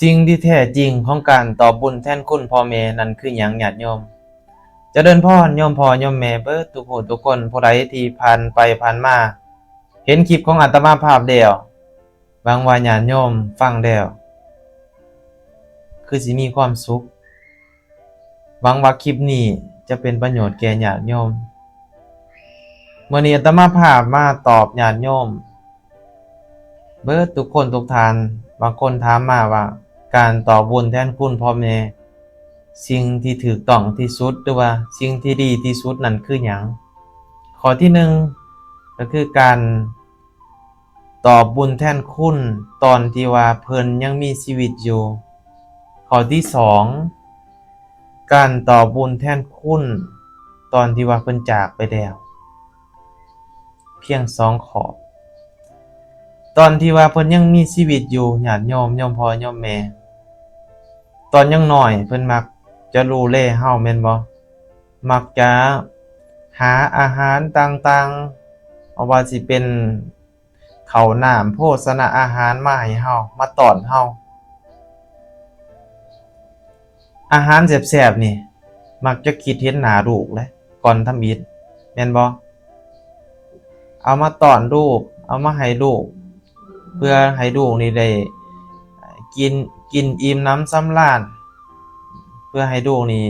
ສິ່ງທີ່ແທ້ຈິງຂອງການຕອບບຸນແທນຄຸນພໍ່ແມ່ນັ້ນຄືຫຍັງ ຍາດໂຍມ? ຈະເລີນພອນໂຍມພໍ່ໂຍມແມ່ເບິດທຸກຜູ້ທຸກຄົນ, ຜູ້ໃດທີ່ຜ່ານໄປຜ່ານມາເຫັນຄລິບຂອງອາດຕະມາພາບແລ້ວ, ຫວັງວ່າຍາດໂຍມຟັງແລ້ວຄືຊິມີຄວາມສຸກ. ຫວັງວ່າຄລິບນີ້ຈະເປັນປະໂຫຍດແກ່ຍາດໂຍມ. ມື້ນີ້ອາດຕະມາພາບມາຕອບຍາດໂຍມເບິດທຸກຄົນທຸກທ່ານ. ບາງຄົນຖາມມາວ່າ ການຕອບບຸນແທນຄຸນພໍ່ແມ່ ສິ່ງທີ່ຖືກຕ້ອງທີ່ສຸດ ຫຼືວ່າສິ່ງທີ່ດີທີ່ສຸດນັ້ນຄືຫຍັງ? ຂໍ້ທີໜຶ່ງ ກໍຄືການ ຕອບບຸນແທນຄຸນຕອນທີ່ວ່າເພິ່ນຍັງມີຊີວິດຢູ່. ຂໍ້ທີສອງ ການຕອບບຸນແທນຄຸນຕອນທີ່ວ່າເພິ່ນຈາກໄປແລ້ວ. ພຽງສອງຂໍ້. ຕອນທີ່ວ່າເພິ່ນຍັງມີຊີວິດຢູ່, ຍາດໂຍມ, ໂຍມພໍ່ໂຍມແມ່, ຕອນຍັງນ້ອຍເພິ່ນມັກຈະດູແລເຮົາແມ່ນບໍ່? ມັກຈະຫາອາຫານຕ່າງໆ, ບໍ່ວ່າຊິເປັນ ເຂົ້ານ້ຳໂພຊະນະອາຫານມາໃຫ້ເຮົາ, ມາຕ້ອນເຮົາ. ອາຫານແຊບໆນີ້ ມັກຈະຄິດເຫັນໜ້າລູກແຫຼະ ກ່ອນທຳອິດ ແມ່ນບໍ່? ເອົາມາຕ້ອນລູກ, ເອົາມາໃຫ້ລູກ ເພື່ອໃຫ້ລູກນີ້ໄດ້ກິນ, ກິນອີ່ມໜຳສຳລານ, ເພື່ອໃຫ້ລູກນີ້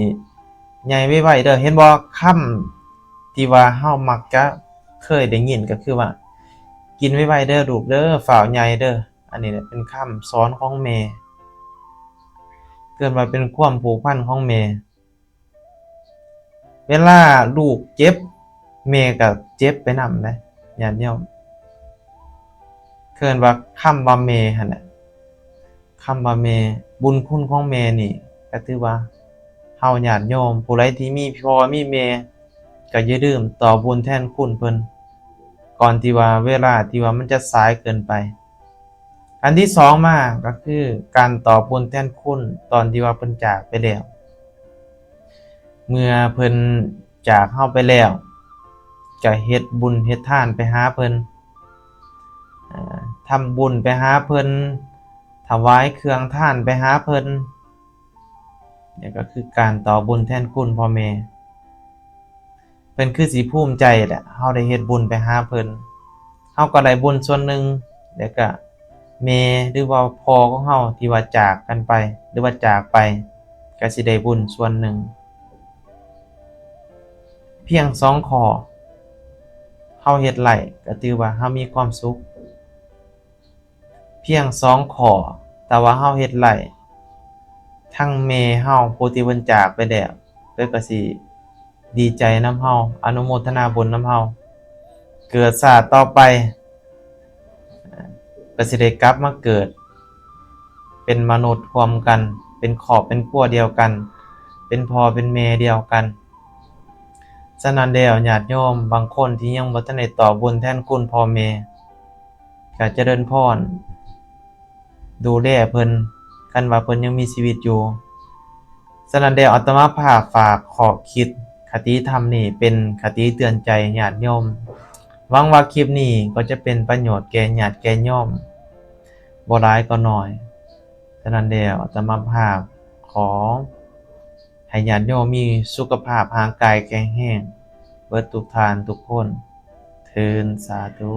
ໃຫຍ່ໄວໆເດີ. ເຫັນບໍ່? ຄຳ ທີ່ວ່າເຮົາມັກຈະເຄີຍໄດ້ຍິນກໍຄືວ່າ ກິນໄວໆເດີລູກເດີ, ຟ້າວໃຫຍ່ເດີ. ອັນນີ້ແຫຼະເປັນຄຳສອນຂອງແມ່, ເອີ້ນວ່າເປັນຄວາມຜູກພັນຂອງແມ່. ເວລາລູກເຈັບ, ແມ່ກໍເຈັບໄປນຳເດ້ ຍາດໂຍມ. ເອີ້ນວ່າຄຳວ່າແມ່ຫັ້ນແຫຼະ. ຄຳວ່າແມ່, ບຸນຄຸນຂອງແມ່ນີ້ ກໍຖືວ່າເຮົາຍາດໂຍມຜູ້ໃດທີ່ມີພໍ່ມີແມ່ ກໍຢ່າລືມຕອບບຸນແທນຄຸນເພິ່ນ ກ່ອນທີ່ວ່າເວລາທີ່ວ່າມັນຈະສາຍເກີນໄປ. ອັນທີສອງມາກໍຄືການຕອບບຸນແທນຄຸນຕອນທີ່ວ່າເພິ່ນຈາກໄປແລ້ວ. ເມື່ອເພິ່ນຈາກເຮົາໄປແລ້ວ ກໍເຮັດບຸນເຮັດທານໄປຫາເພິ່ນ, ທຳບຸນໄປຫາເພິ່ນ, ຖວາຍເຄື່ອງທານໄປຫາເພິ່ນ. ນີ້ກໍຄືການຕອບບຸນແທນຄຸນພໍ່ແມ່. ເພິ່ນຄືຊິພູມໃຈແຫຼະ ເຮົາໄດ້ເຮັດບຸນໄປຫາເພິ່ນ, ເຮົາກໍໄດ້ບຸນສ່ວນໜຶ່ງ, ແລ້ວກະແມ່ ຫຼືວ່າພໍ່ຂອງເຮົາທີ່ວ່າຈາກກັນໄປ ຫຼືວ່າຈາກໄປ ກໍຊິໄດ້ບຸນສ່ວນໜຶ່ງ. ພຽງສອງຂໍ້ ເຮົາເຮັດໄດ້ ກໍຖືວ່າເຮົາມີຄວາມສຸກ. ພຽງສອງຂໍ້ ຖ້າວ່າເຮົາເຮັດໄດ້, ທັງແມ່ເຮົາຜູ້ທີ່ເພິ່ນຈາກໄປແລ້ວ ເພິ່ນກໍຊິດີໃຈນຳເຮົາ, ອະນຸໂມທະນາບຸນນຳເຮົາ. ເກີດຊາດຕໍ່ໄປ ກໍຊິໄດ້ກັບມາເກີດເປັນມະນຸດຮ່ວມກັນ, ເປັນຄອບເປັນຄົວດຽວກັນ, ເປັນພໍ່ເປັນແມ່ດຽວກັນ. ສະນັ້ນແລ້ວ ຍາດໂຍມບາງຄົນທີ່ຍັງບໍ່ທັນໄດ້ຕອບບຸນແທນຄຸນພໍ່ແມ່ ກະຈະເລີນພອນ ດູແລເພິ່ນ ຄັນວ່າເພິ່ນຍັງມີຊີວິດຢູ່. ສະນັ້ນແລ້ວ ອາດຕະມາພາບຝາກຂໍ້ຄິດຄະຕິທຳນີ້ເປັນຄະຕິເຕືອນໃຈຍາດໂຍມ. ຫວັງວ່າຄລິບນີ້ກໍຈະເປັນປະໂຫຍດແກ່ຍາດແກ່ໂຍມ ບໍ່ຫຼາຍກໍໜ້ອຍ. ສະນັ້ນແລ້ວ ອາດຕະມາພາບຂໍໃຫ້ຍາດໂຍມມີສຸຂະພາບຮ່າງກາຍແຂງແຮງເບິດທຸກທ່ານທຸກຄົນເທີ້ນ. ສາທຸ.